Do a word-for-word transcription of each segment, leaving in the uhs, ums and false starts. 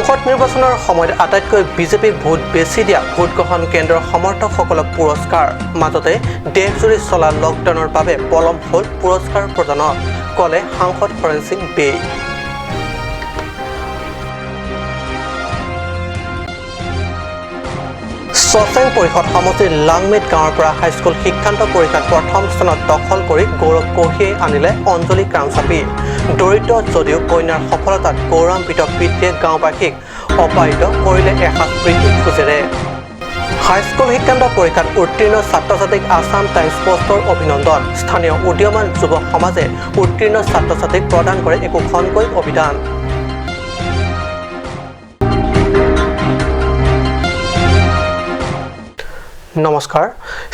পঞ্চায়ত নিৰ্বাচনৰ সময়ত আটাইতকৈ বিজেপিক ভোট বেছি দিয়া ভোট গ্ৰহণ কেন্দ্ৰৰ সমৰ্থকসকলক পুৰস্কাৰ। মাজতে দেশজুৰি চলা লকডাউনৰ বাবে পলম হ'ল পুৰস্কাৰ প্ৰদানত, ক'লে সাংসদ হৰেণ সিং বেই। চচেং পৰিষদ সমষ্টিৰ লাংমেট গাঁৱৰ পৰা হাইস্কুল শিক্ষান্ত পৰীক্ষাত প্ৰথম স্থানত দখল কৰি গৌৰৱ কঢ়িয়াই আনিলে অঞ্জলি কাংচাপী। দৰিদ্ৰ যদিও কন্যাৰ সফলতাত গৌৰৱান্বিত পিতৃয়ে গাঁওবাসীক আপ্যায়িত কৰিলে এসাঁজ প্ৰীতি ভোজেৰে। হাইস্কুল শিক্ষান্ত পৰীক্ষাত উত্তীৰ্ণ ছাত্ৰ ছাত্ৰীক আছাম টাইমছ পোষ্টৰ অভিনন্দন। স্থানীয় উদীয়মান যুৱ সমাজে উত্তীৰ্ণ ছাত্ৰ ছাত্ৰীক প্ৰদান কৰে একোখনকৈ অভিধান। নমস্কাৰ,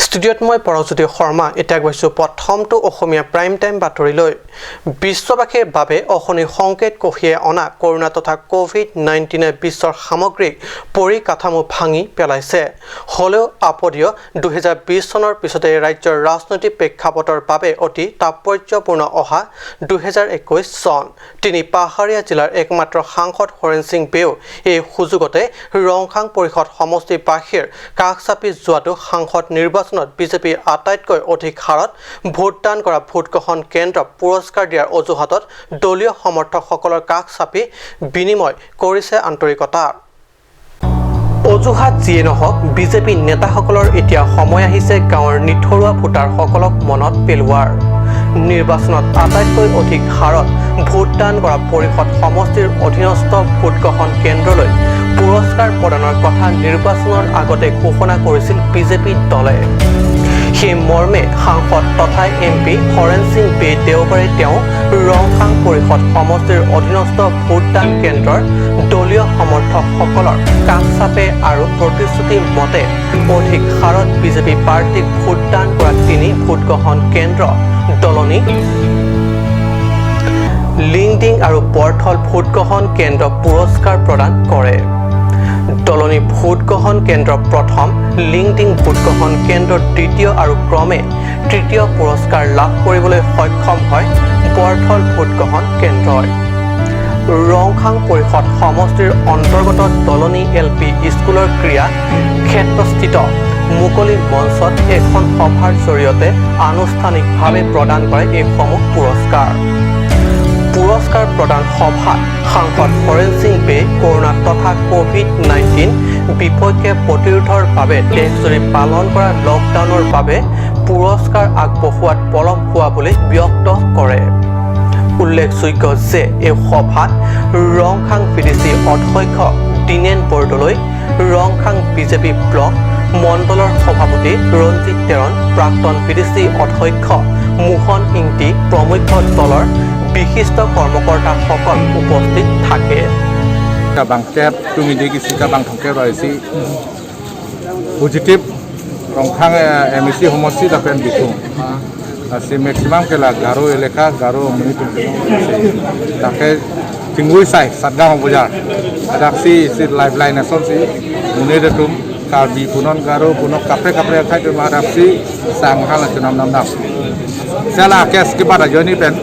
ষ্টুডিঅ'ত মই পৰজ্যোতি শৰ্মা। এতিয়া আগবাঢ়িছো প্ৰথমটো অসমীয়া প্ৰাইম টাইম বাতৰিলৈ। বিশ্ববাসীৰ বাবে অশনিৰ সংকেত কঢ়িয়াই অনা কৰোণা তথা কভিড নাইণ্টিনে বিশ্বৰ সামগ্ৰিক পৰিকাঠামো ভাঙি পেলাইছে। হ'লেও আপদীয় দুহেজাৰ বিশ চনৰ পিছতে ৰাজ্যৰ ৰাজনৈতিক প্ৰেক্ষাপটৰ বাবে অতি তাৎপৰ্যপূৰ্ণ অহা দুহেজাৰ একৈশ চন। তিনি পাহাৰীয়া জিলাৰ একমাত্ৰ সাংসদ হৰেণ সিং বেও এই সুযোগতে ৰংখাং পৰিষদ সমষ্টিবাসীৰ কাষ চাপি যোৱাটো সাংসদ নিৰ্বাচনত বিজেপিৰ আটাইতকৈ অধিক হাৰত ভোটদান কৰা ভোটগ্ৰহণ কেন্দ্ৰ পুৰস্কাৰ দিয়াৰ অজুহাতত দলীয় সমৰ্থকসকলৰ কাষ চাপি বিনিময় কৰিছে আন্তৰিকতা। অজুহাত যিয়ে নহওক, বিজেপি নেতাসকলৰ এতিয়া সময় আহিছে গাঁৱৰ নিথৰুৱা ভোটাৰসকলক মনত পেলোৱাৰ। নিৰ্বাচনত আটাইতকৈ অধিক হাৰত ভোটদান কৰা পৰিষদ সমষ্টিৰ অধীনস্থ ভোটগ্ৰহণ কেন্দ্ৰলৈ পুৰস্কাৰ প্ৰদানৰ কথা নিৰ্বাচনৰ আগতে ঘোষণা কৰিছিল বিজেপি দলে। সেই মৰ্মে সাংসদ তথা এম পি হৰেণ সিং বে দেওবাৰে তেওঁ ৰংখাং পৰিষদ সমষ্টিৰ অধীনস্থ ভোটদান কেন্দ্ৰৰ দলীয় সমৰ্থকসকলৰ কাষ চাপে আৰু প্ৰতিশ্ৰুতি মতে অধিক হাৰত বিজেপি প্ৰাৰ্থীক ভোটদান কৰা তিনি ভোটগ্ৰহণ কেন্দ্ৰ দলনি, লিংডিং আৰু বৰথল ভোটগ্ৰহণ কেন্দ্ৰ পুৰস্কাৰ প্ৰদান কৰে। দলনি ভোটগ্ৰহণ কেন্দ্ৰ প্ৰথম, লিংডিং ভোটগ্ৰহণ কেন্দ্ৰ দ্বিতীয় আৰু ক্ৰমে তৃতীয় পুৰস্কাৰ লাভ কৰিবলৈ সক্ষম হয় বৰথল ভোটগ্ৰহণ কেন্দ্ৰই। ৰংখাং পৰিষদ সমষ্টিৰ অন্তৰ্গত দলনি এল পি স্কুলৰ ক্ৰীড়া ক্ষেত্ৰস্থিত মুকলি মঞ্চত এখন সভাৰ জৰিয়তে আনুষ্ঠানিকভাৱে প্ৰদান কৰে এইসমূহ পুৰস্কাৰ। পুৰস্কাৰ প্ৰদান সভাত সাংসদ হৰেণ সিং বে কৰোণা তথা কভিড নাইণ্টিন বিপক্ষে প্ৰতিৰোধৰ বাবে দেশজুৰি পালন কৰা লকডাউনৰ বাবে পুৰস্কাৰ আগবঢ়োৱাত পলম হোৱা বুলি ব্যক্ত কৰে। উল্লেখযোগ্য যে এই সভাত ৰংখাং ভি ডি চি অধ্যক্ষ দিনেন বৰদলৈ, ৰংখাং বিজেপি ব্লক মণ্ডলৰ সভাপতি ৰঞ্জিত তেৰণ, প্ৰাক্তন ভি ডি চি অধ্যক্ষ মোহন ইংতি প্ৰমুখ্য দলৰ বিশিষ্ট কৰ্মকৰ্তাসকল উপস্থিত থাকে। Kabang kep, tumidi kisi kabang thongkep raisi. Positive, Rongkhang, eh, M A C homosti lapen Bithung. Lasi maximum ke la Garo elaka, Garo muni tum. Lake Tingui sai, Satgaon Bazar. Adak si, si lifeline ason si, muni de tum, Karbi punon Garo punon kapre kapre akhai tum adak si, sang hal chunam nam nam. Sela kes ke pada joni pen,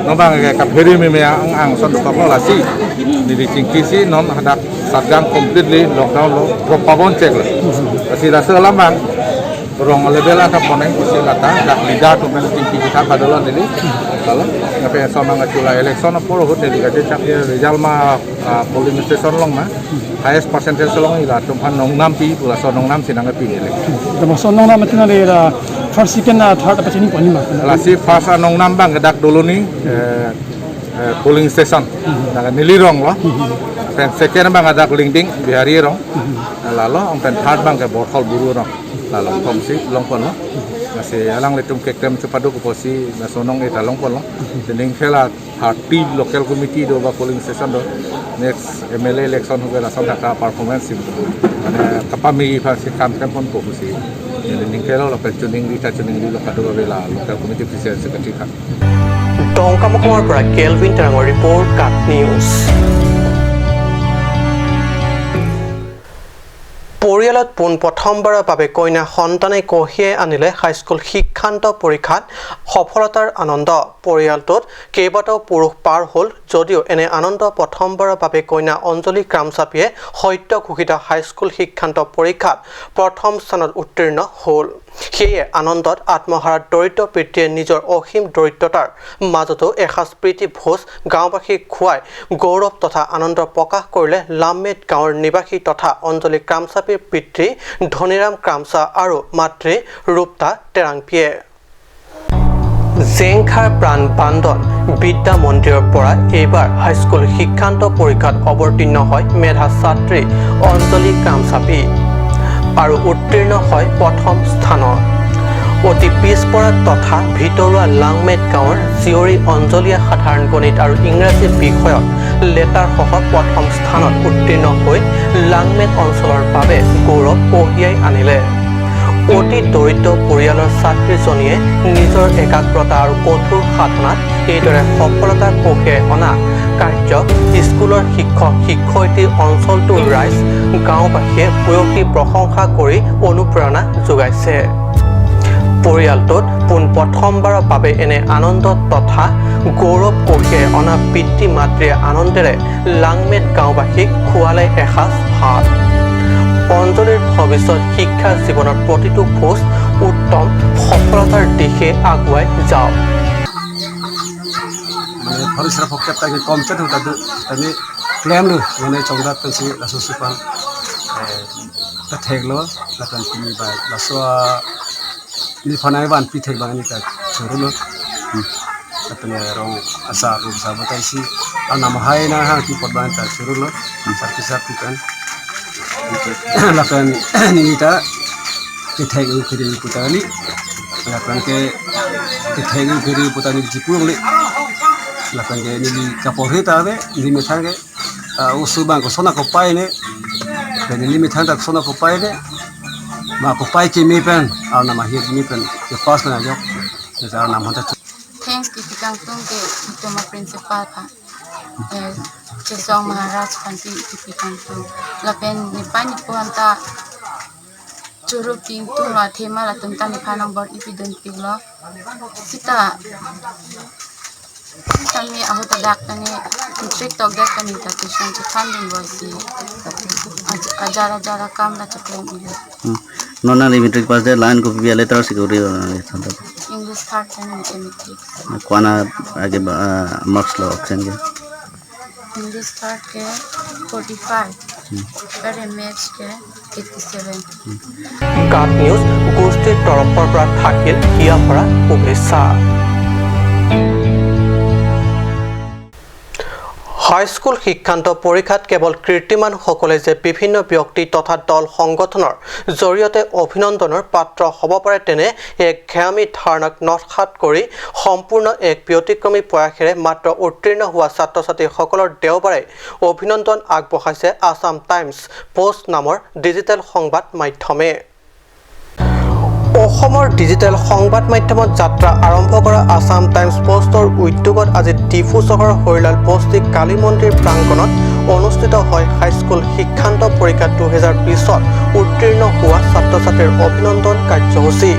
no bang ke kapheri mi me ang ang son dokok lo lasi. Neli chingki si non hadak Satgaon completely lockdown lo, ko pabon check lo. Lasi laso alam bang, rong level ata pone kusi lata, dak leader to men tingki kita padolo neli. Lalu, ngape so mang chula election apor hut neli kaje chak ye result ma, ah, polling station along ma. Highest percentage along ila tumphan nongnam pi, pula so nongnam sinang pi neli. Dama so nongnam tina le la first, second, ah, third apa chini poni ma. Lasi first anongnam bang dak Doloni, eh, eh, polling station. Dak neli rong lo. Pen second bang dak Lingding, Bihari rong. Lalu, ang pen third bang ke Borthol Buru rong. Lalu, kong si, long pon lo. Lasi alanglitum keklem chepado ko posi, na sonong eta long pon lo. Tening khela thirty local committee do ba polling station do. Next M L A election hobe lason thaka performance sim. Mane kapami pha si kam kam pon ko si. Tening khela lo pen chuning di ta chuning di lo kado ba la local committee president secretary kha. Dongkamukmor পৰা কেলভিন তেৰাঙৰ ৰিপৰ্ট, কাট নিউজ। পৰিয়ালত পোন প্ৰথমবাৰৰ বাবে কইনা সন্তানে কঢ়িয়াই আনিলে হাইস্কুল শিক্ষান্ত পৰীক্ষাত সফলতাৰ আনন্দ। পৰিয়ালটোত কেইবাটাও পুৰুষ পাৰ হ'ল যদিও এনে আনন্দ প্ৰথমবাৰৰ বাবে কন্যা অঞ্জলি ক্ৰামচাপীয়ে সদ্য ঘোষিত হাইস্কুল শিক্ষান্ত পৰীক্ষাত প্ৰথম স্থানত উত্তীৰ্ণ হ'ল। সেয়ে আনন্দত আত্মহাৰা দৰিদ্ৰ পিতৃয়ে নিজৰ অসীম দৰিদ্ৰতাৰ মাজতো এসাঁজ প্ৰীতি ভোজ গাঁওবাসীক খুৱাই গৌৰৱ তথা আনন্দ প্ৰকাশ কৰিলে লামমেট গাঁৱৰ নিবাসী তথা অঞ্জলি ক্ৰামচাপীৰ পিতৃ ধনীৰাম ক্ৰামচা আৰু মাতৃ ৰূপতা তেৰাংপীয়ে। জেংখাৰ প্ৰাণ বান্দন বিদ্যা মন্দিৰৰ পৰা এইবাৰ হাইস্কুল শিক্ষান্ত পৰীক্ষাত অৱতীৰ্ণ হয় মেধা ছাত্ৰী অঞ্জলি ক্ৰামচাপী আৰু উত্তীৰ্ণ হয় প্ৰথম স্থানত। অতি পিছপৰা তথা ভিতৰুৱা লাংমেট গাঁৱৰ জীয়ৰী অঞ্জলিয়ে সাধাৰণ গণিত আৰু ইংৰাজী বিষয়ত লেটাৰসহ প্ৰথম স্থানত উত্তীৰ্ণ হৈ লাংমেট অঞ্চলৰ বাবে গৌৰৱ কঢ়িয়াই আনিলে। অতি দৰিদ্ৰ পৰিয়ালৰ ছাত্ৰীজনীয়ে নিজৰ একাগ্ৰতা আৰু কঠোৰ সাধনাত এইদৰে সফলতা কঢ়িয়াই অনা কাৰ্যক স্কুলৰ শিক্ষক, শিক্ষয়িত্ৰী, অঞ্চলটোৰ ৰাইজ, গাঁওবাসীয়ে ভূয়সী প্ৰশংসা কৰি অনুপ্ৰেৰণা যোগাইছে। পৰিয়ালটোত পোন প্ৰথমবাৰৰ বাবে এনে আনন্দ তথা গৌৰৱ কঢ়িয়াই অনা পিতৃ মাতৃয়ে আনন্দেৰে লাংমেট গাঁওবাসীক খুৱালে এসাঁজ ভাত। অঞ্জলিৰ ভৱিষ্যত শিক্ষা জীৱনৰ প্ৰতিটো খোজ উত্তম সফলতাৰ দিশে আগুৱাই যাওক। মানে, throksi ra phokep ta ke kom chet hu ta du, ta ni klem lu, mane chongdat pensi laso supan, eh, ta thek lo, lapen pini ba, laso, ah, ni phanai ban pi thek bang ni ta churu lo. Hmm. Lapen, eh, rong asa ru sa batai si, anam hai na hang ti pot bang ta churu lo. Hmm. Sarpi sarpi pen. Lapen ni ta kethek u kiri putani. Lapen ke kethek u kiri putani jipung le. Lapen ke neli kaporhe ta ave, neli methang ke, ah, oso bang koson akopai ne. Pen neli methang ta koson akopai ne. Ma akopai keme pen, arnam ahir keme pen, ke pass pen ajok. Ke arnam hanta. Thanks kipi kangtung ke itum a principal pa. Eh, Chesong Maharaj kanti kipi kangtung. Lapen nephan nepo anta churu pingtung lo, athema latum ta nephan angbor ipidun pik lo. Sita, sita me ahut ta dak ta ne, matric tok dak ta ne ta tuition chethan dun boy si. Aj-, ajar ajar akam la cheklem ilo. Hmm. Non nangli matric pass det line kopi a letter si kuri nangli than ta? English third ta ne mathematics. Ko-an age ba, ah, marks lo absent ke? English third ke forty-five, hmm, per maths ke eighty-seven. Hmm. GAT News গোষ্ঠীৰ তৰফৰ পৰা থাকিল হিয়াভৰা শুভেচ্ছা। হাইস্কুল শিক্ষান্ত পৰীক্ষাত কেৱল কীৰ্তিমানসকলে যে বিভিন্ন ব্যক্তি তথা দল সংগঠনৰ জৰিয়তে অভিনন্দনৰ পাত্ৰ হ'ব পাৰে, তেনে এক ঘামী ধাৰণাক নস্যাৎ কৰি সম্পূৰ্ণ এক ব্যতিক্ৰমী প্ৰয়াসেৰে মাত্ৰ উত্তীৰ্ণ হোৱা ছাত্ৰ-ছাত্ৰীসকলৰ দেওবাৰে অভিনন্দন আগবঢ়াইছে আছাম টাইমছ পোষ্ট নামৰ ডিজিটেল সংবাদ মাধ্যমে। অসমৰ ডিজিটেল সংবাদ মাধ্যমত যাত্ৰা আৰম্ভ কৰা আছাম টাইমছ পোষ্টৰ উদ্যোগত আজি ডিফু চহৰৰ হৰিলাল বস্তি কালী মন্দিৰ প্ৰাংগণত অনুষ্ঠিত হয় হাইস্কুল শিক্ষান্ত পৰীক্ষা দুহেজাৰ বিছত উত্তীৰ্ণ হোৱা ছাত্ৰ-ছাত্ৰীৰ অভিনন্দন কাৰ্যসূচী।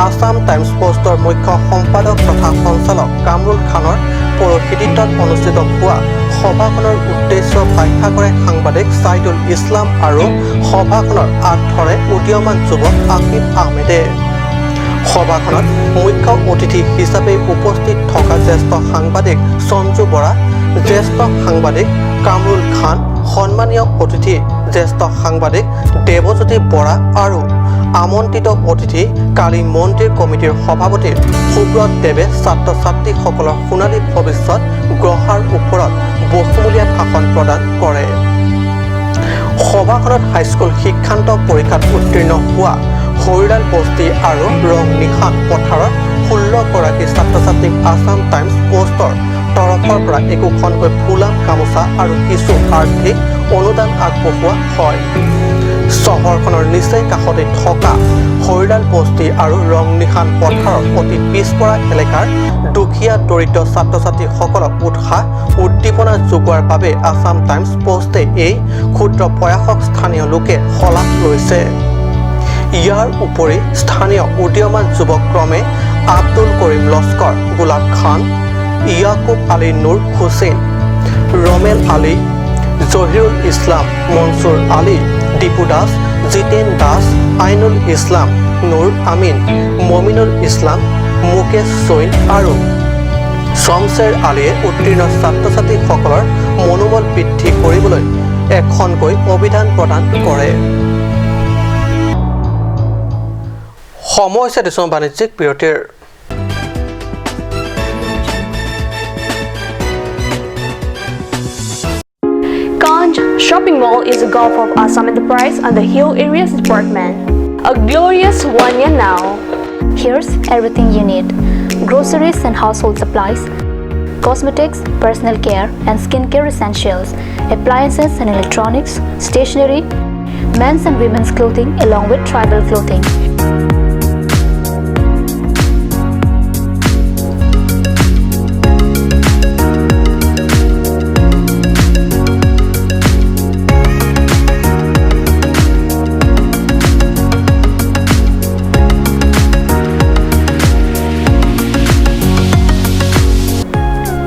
আছাম টাইমছ পোষ্টৰ মুখ্য সম্পাদক তথা সঞ্চালক কামৰুল খানৰ পৌৰোহিত্যত অনুষ্ঠিত হোৱা সভাখনৰ উদ্দেশ্য ব্যাখ্যা কৰে সাংবাদিক ছাইদুল ইছলাম আৰু সভাখনৰ আঁত ধৰে উদীয়মান যুৱক আকিব আহমেদে। সভাখনত মুখ্য অতিথি হিচাপে উপস্থিত থকা জ্যেষ্ঠ সাংবাদিক সঞ্জু বৰা, জ্যেষ্ঠ সাংবাদিক কামৰুল খান, সন্মানীয় অতিথি জ্যেষ্ঠ সাংবাদিক দেৱজ্যোতি বৰা আৰু আমন্ত্ৰিত অতিথি কালী মন্দিৰ কমিটিৰ সভাপতি সুব্ৰত দেৱে ছাত্ৰ-ছাত্ৰীসকলৰ সোণালী ভৱিষ্যত গঢ়াৰ ওপৰত বহুমূলীয়া ভাষণ প্ৰদান কৰে। সভাখনত হাইস্কুল শিক্ষান্ত পৰীক্ষাত উত্তীৰ্ণ হোৱা হৰিলাল বস্তি আৰু ৰং নিশান পথাৰৰ ষোল্ল গৰাকী ছাত্ৰ-ছাত্ৰীক আছাম টাইমছ পোষ্টৰ তৰফৰ পৰা একোখনকৈ ফুলাম গামোচা আৰু কিছু আৰ্থিক অনুদান আগবঢ়োৱা হয়। চহৰখনৰ নিচেই কাষতে থকা হৰিলাল বস্তি আৰু ৰং নিশান পথাৰৰ অতি পিছপৰা এলেকাৰ দুখীয়া দৰিদ্ৰ ছাত্ৰ-ছাত্ৰীসকলক উৎসাহ উদ্দীপনা যোগোৱাৰ বাবে আছাম টাইমছ পোষ্টে এই ক্ষুদ্ৰ প্ৰয়াসক স্থানীয় লোকে শলাগ লৈছে। ইয়াৰ উপৰি স্থানীয় উদীয়মান যুৱক ক্ৰমে আব্দুল কৰিম লস্কৰ, গোলাপ খান, ইয়াকুব আলী নুৰ হুছেইন, ৰমেল আলী, জহিৰুল ইছলাম, মনছুৰ আলী, দীপু দাস, জিতেন দাস, আইনুল ইছলাম, নুৰ আমিন, মমিনুল ইছলাম, মুকেশ চৈন আৰু শমছেৰ আলীয়ে উত্তীৰ্ণ ছাত্ৰ-ছাত্ৰীসকলৰ মনোবল বৃদ্ধি কৰিবলৈ এখনকৈ অভিধান প্ৰদান কৰে। সময় হৈছে এটি বাণিজ্যিক বিৰতিৰ। Kanj Shopping Mall is a Gulf of Assam enterprise under Hill Areas Department. A glorious one year now. Here's everything you need: groceries and household supplies, cosmetics, personal care and skincare essentials, appliances and electronics, stationery, men's and women's clothing along with tribal clothing.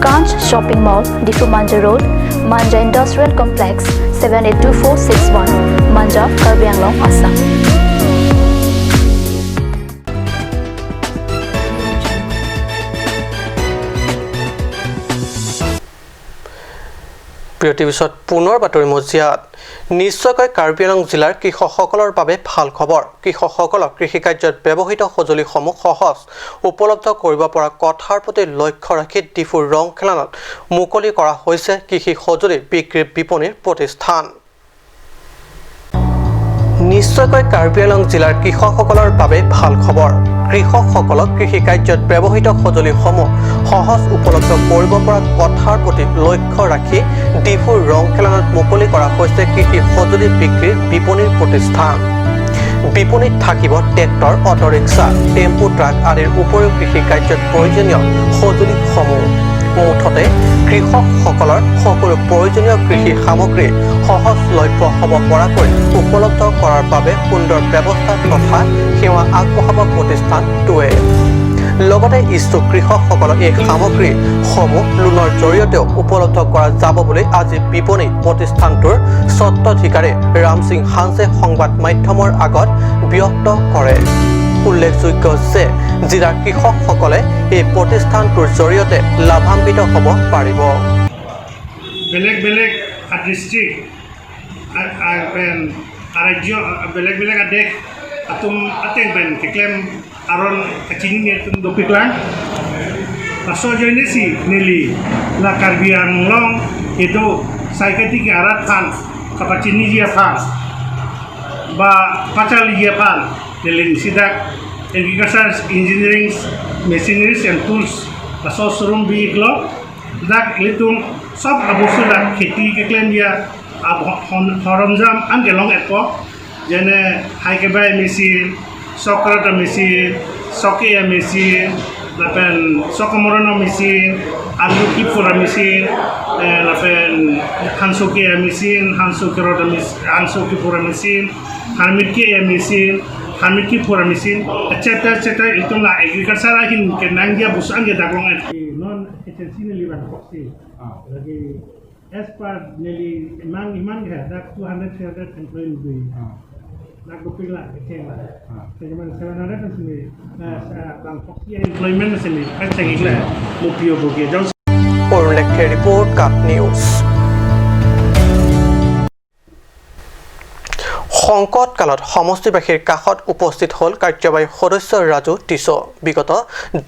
Kanj Shopping Mall, Diphu Manja Road, Manja Industrial Complex, seven eight two four six one, Manja, Karbi Anglong, Assam. প্ৰিয় টিভি চাওক, পুনৰ বাতৰি মজিয়াত। নিশ্চয়কৈ কাৰ্বি আংলং জিলাৰ কৃষকসকলৰ বাবে ভাল খবৰ। কৃষকসকলক কৃষি কাৰ্যত ব্যৱহৃত সঁজুলিসমূহ সহজ উপলব্ধ কৰিব পৰা কথাৰ প্ৰতি লক্ষ্য ৰাখি ডিফুৰ ৰংখেলানত মুকলি কৰা হৈছে কৃষি সঁজুলি বিক্ৰী বিপণীৰ প্ৰতিষ্ঠান। নিশ্চয়কৈ কাৰ্বি আংলং জিলাৰ কৃষকসকলৰ বাবে ভাল খবৰ। কৃষকসকলক কৃষি কাৰ্যত ব্যৱহৃত সঁজুলিসমূহ সহজ উপলব্ধ কৰিব পৰা কথাৰ প্ৰতি লক্ষ্য ৰাখি ডিফুৰ ৰংখেলানত মুকলি কৰা হৈছে কৃষি সঁজুলি বিক্ৰীৰ বিপণীৰ প্ৰতিষ্ঠান। বিপণীত থাকিব ট্ৰেক্টৰ, অটো ৰিক্সা, টেম্পু, ট্ৰাক আদিৰ উপৰিও কৃষি কাৰ্যত প্ৰয়োজনীয় সঁজুলিসমূহ। মুঠতে কৃষকসকলৰ সকলো প্ৰয়োজনীয় কৃষি সামগ্ৰী সহজলভ্য হ'ব পৰাকৈ উপলব্ধ কৰাৰ বাবে সুন্দৰ ব্যৱস্থা তথা সেৱা আগবঢ়াব প্ৰতিষ্ঠানটোৱে। লগতে ইচ্ছুক কৃষকসকলক এই সামগ্ৰীসমূহ লোনৰ জৰিয়তেও উপলব্ধ কৰা যাব বুলি আজি বিপণী প্ৰতিষ্ঠানটোৰ স্বত্বাধিকাৰী ৰামসিং হানছে সংবাদ মাধ্যমৰ আগত ব্যক্ত কৰে। উল্লেখযোগ্য যে জিলাৰ কৃষকসকলে এই প্ৰতিষ্ঠানটোৰ জৰিয়তে লাভান্বিত হ'ব পাৰিব। বেলেগ বেলেগ ডিষ্ট্ৰিক্ট, আ-, আ-, pen, আ, ৰাজ্য, আ, বেলেগ বেলেগ আদেশ আতুম ateng pen keklem aron kachinine atum dopiklang. Laso ajoinesi neli la Karbi Anglong kedo sai keti ke arat aphan kapachiniji aphan ba pacharliji aphan neli isi dak agriculture, engineering, machineries and tools laso showroom bi-iklo. Dak ilitum sob abostu dak kheti keklemji ahon-, horonjam an kelong-etpo. Jene hai kebai machine, sok kerot machine, sok ke machine, lapen sok kemoron machine, alu kepur machine, eh, lapen hanso ke machine, hanso kerot machine, hanso kepur machine, hanmit ke machine, hanmit kepur machine, et cetera, et cetera. Itum la agriculture ahin kenangji abostu an ke dak long-et. Non agency neli vangthuksi. Ah. Lake as per neli iman, iman ke dak two hundred, three hundred employee do. Ah. Dak dopik la, kecheng la. Ah. Jadi mana seven hundred sini, eh, sa-, vangthuksi employment sini, kan cheng ikle, mupio buki. Jong Arun লেকথেৰ report, কাট নিউজ। সংকটকালত সমষ্টিবাসীৰ কাষত উপস্থিত হ'ল কাৰ্যবাহী সদস্য ৰাজু টিছ। বিগত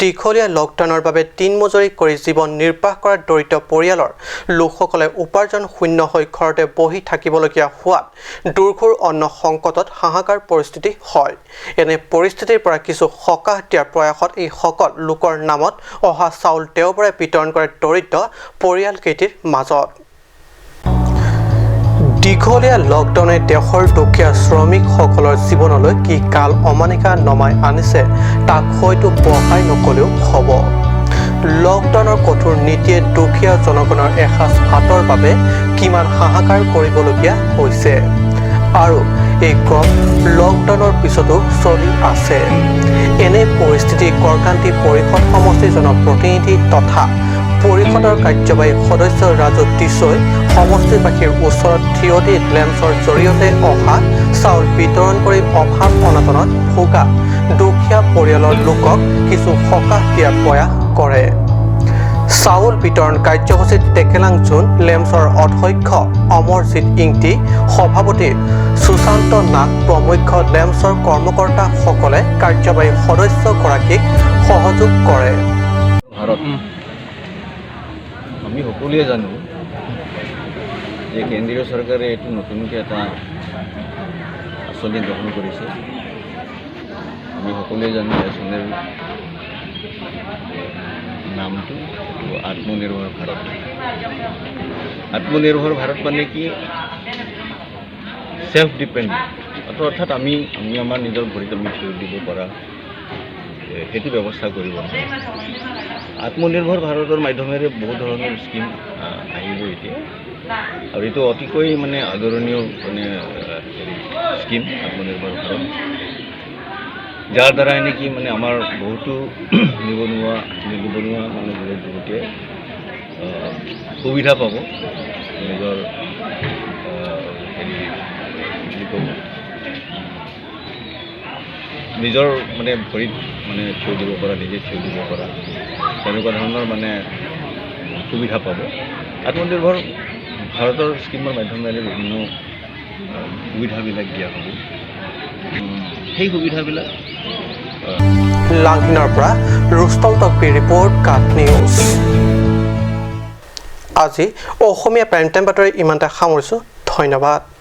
দীঘলীয়া লকডাউনৰ বাবে দিনমজুৰি কৰি জীৱন নিৰ্বাহ কৰা দৰিদ্ৰ পৰিয়ালৰ লোকসকলে উপাৰ্জন শূন্য হৈ ঘৰতে বহি থাকিবলগীয়া হোৱাত দুৰ্ঘোৰ অন্ন সংকটত হাহাকাৰ পৰিস্থিতি হয়। এনে পৰিস্থিতিৰ পৰা কিছু সকাহ দিয়াৰ প্ৰয়াসত এইসকল লোকৰ নামত অহা চাউল দেওবাৰে বিতৰণ কৰে দৰিদ্ৰ পৰিয়ালকেইটিৰ মাজত। দীঘলীয়া লকডাউনে দেশৰ দুখীয়া শ্ৰমিকসকলৰ জীৱনলৈ কি কাল অমানিশা নমাই আনিছে, তাক হয়তো বঢ়াই নকলেও হ'ব। লকডাউনৰ কঠোৰ নীতিয়ে দুখীয়া জনগণৰ এসাঁজ ভাতৰ বাবে কিমান হাহাকাৰ কৰিবলগীয়া হৈছে আৰু এই ক্ৰম লকডাউনৰ পিছতো চলি আছে। এনে পৰিস্থিতি কৰ্কান্তি পৰিষদ সমষ্টিৰ জনপ্ৰতিনিধি তথা পৰিষদৰ কাৰ্যবাহী সদস্য ৰাজু টিছৈ সমষ্টিবাসীৰ ওচৰত থিয় দি লেম্পছৰ জৰিয়তে অহা চাউল বিতৰণ কৰি অভাৱ অনাটনত ভোগা দুখীয়া পৰিয়ালৰ লোকক কিছু সকাহ দিয়াৰ প্ৰয়াস কৰে। চাউল বিতৰণ কাৰ্যসূচীত টেকেলাং জোন লেম্পছৰ অধ্যক্ষ অমৰজিৎ ইংতি, সভাপতি সুশান্ত নাথ প্ৰমুখ্য লেম্পছৰ কৰ্মকৰ্তাসকলে কাৰ্যবাহী সদস্যগৰাকীক সহযোগ কৰে। ভাৰত। আমি সকলোৱে জানো যে কেন্দ্ৰীয় চৰকাৰে এইটো নতুনকৈ এটা আঁচনি গ্ৰহণ কৰিছে। আমি সকলোৱে জানো এই আঁচনিৰ নামটো এইটো আত্মনিৰ্ভৰ ভাৰত। আত্মনিৰ্ভৰ ভাৰত মানে কি? ছেল্ফ ডিপেণ্ডেণ্ট, অৰ্থাৎ আমি আমি আমাৰ নিজৰ ভৰিত আমি থিয় দিব পৰা, এ, সেইটো ব্যৱস্থা কৰিব লাগে। আত্মনিৰ্ভৰ ভাৰতৰ মাধ্যমেৰে বহুত ধৰণৰ স্কিম, আ, আহিব এতিয়া, আৰু এইটো অতিকৈ মানে আদৰণীয় মানে, আ, হেৰি, স্কিম আত্মনিৰ্ভৰ ভাৰত, যাৰ দ্বাৰাই নেকি মানে আমাৰ বহুতো নিবনুৱা নিবনুৱা মানে যুৱক যুৱতীয়ে, আ, সুবিধা পাব, নিজৰ, আ, হেৰি, কি বুলি ক'ব, নিজৰ মানে ভৰিত মানে থিয় দিব পৰা, নিজে থিয় দিব পৰা, তেনেকুৱা ধৰণৰ মানে সুবিধা পাব। আত্মনিৰ্ভৰ ভাৰতৰ স্কিমৰ মাধ্যমেৰে বিভিন্ন, আ, সুবিধাবিলাক দিয়া হ'ব। উম, সেই সুবিধাবিলাক, আ, লাংহিনৰ পৰা ৰুস্তম তকবীৰ ৰিপৰ্ট, কাট নিউজ। আজি অসমীয়া প্ৰাইম টাইম বাতৰি ইমানতে সামৰিছোঁ। ধন্যবাদ।